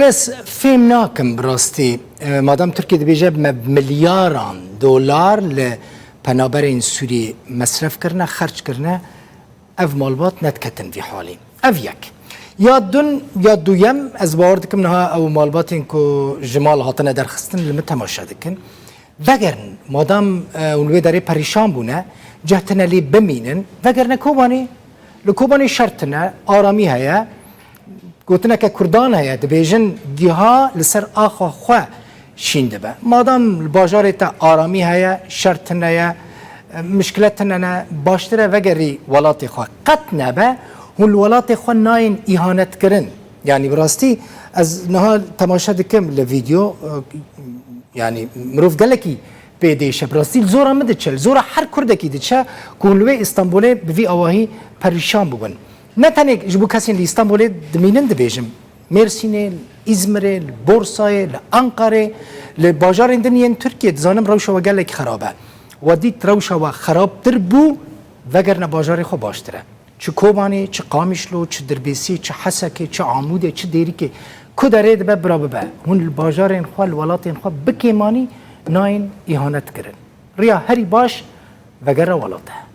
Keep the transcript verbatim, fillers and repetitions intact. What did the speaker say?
Ez fêm nakim bi rastî. E, madem Tirkiye dibêje me milyaran dolar li penaberên Sûrî mesref kirine, xerc kirine, ev malbat nediketin vî halî. Ev yek. Ya dun, ya duyem, ez bawer dikim niha ew malbatên ku ji mal hatine derxistin li min temaşe dikin. Vegerin, madam, e, hûn li wê derê perîşan bûne, ceh tine lê bimînin, vegerine Kobanê. Li Kobanê şer tine, aramî heye. Gotineke Kurdan heye, dibêjin, giha li ser axa xwe şîn dibe. Madam li bajarê te aramî heye, şer tine ye, e, mişkile tine ne, baştir e vegerî welatê xwe. Qet nebe, hûn li welatê xwe nayên îhanetkirin. Yanî bi rastî ez niha temaşe dikim li vîdeo, e, yanî mirov gelekî pê dêşe. Bi rastî li zora min diçe, li zora her Kurdekî diçe ku hûn li wê Îstanbulê bi vî awahî perîşan bibin. Ne tenê ji bo kesên li Îstanbulê dimînin dibêjim. Mêrsînê, li Îzmirê, li Borsayê, li Ankarê, li bajarên din yên Tirkiyê dizanim rewşa we gelekî xerab e. We dît rewşa we xerabtir bû, vegerine bajarê xwe baştir e. Çi Kobanê, çi Qamişlo, çi Dirbêsî, çi Hesekê, çi Amûdê, çi Dêrikê. Ku derê dibe bira bibe. Hûn li bajarên xwe, li welatên xwe bikêmanî nayên îhanet kirin. Riya herî baş vegera welat e.